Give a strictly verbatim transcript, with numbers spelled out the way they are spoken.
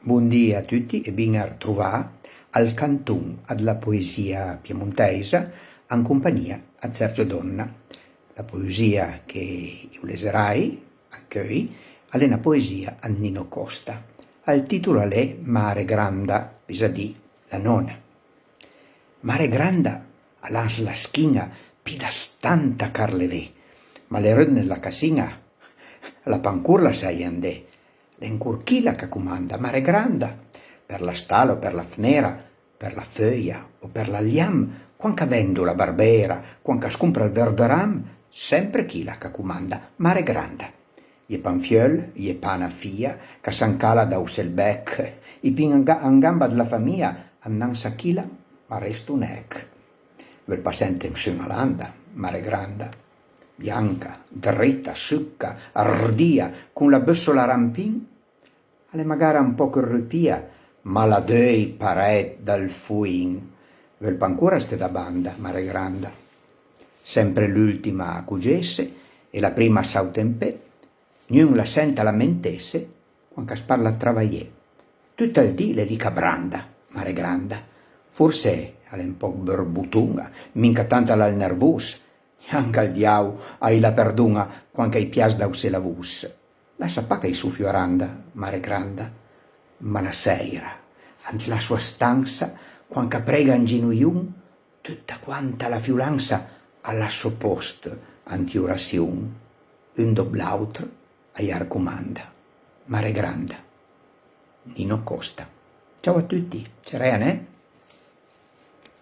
Bondì a tuti e bin artrovà al Canton dla poesìa piemontèisa an companìa ëd Sergio Donna. La poesìa che ju leserai ancheuj a l'é na poesìa ëd Nino Costa. Ël tìtol a l'é Mare Granda, vëisa dì la nòna. Mare Granda a l'ha an sla schin-a pì ëd stanta carlevé, ma le rëdne dla cassin-a a l'ha pancor lassàje andé. L'é ancor chila ch'a comanda, Mare Granda, për la stala o për la fnera, për la feuja o për l'aliam, quand ch'a vendo la barbera, quand ch'as compra ël verderam, sempre chila ch'a comanda, Mare Granda. J'é pa un fieul, j'é pa na fija, ch'a s'ancala dòs ël bech, i pì an ga-, an gamba dla famija, anans a chila, ma resto nèch. Veul pa sente nissun-a landa, Mare Granda. Bianca, drita, succa, ardìa, con la bossola a rampin, a l'é magara un pòch rupìa, ma a l'ha d'euj parèj dël foin. Veul pa ancora sté da banda, Mare Granda. Sempre l'ùltima a cogesse e la prima a sauté an pé, gnun la sent a lamentesse quand ch'as parla ëd travajé. Tut ël dì l'é lì ch'a branda, Mare Granda. Forse a l'é un pòch borboton-a, minca tant a l'ha ël nervos, gnanca ël diàul a-j la përdon-a quand ch'a-j pias d'aussé la vos. Lassa pa ch'a-j sofio a randa, Mare Granda. Ma la sèira, ant la soa stansa, quand ch'a prega an ginojon, tuta quanta la fiolansa a l'ha sò pòst ant j'orassion. Un dòp l'àutr a-j arcomanda, Mare Granda. Nino Costa. Ciao a tuti, cerea, neh?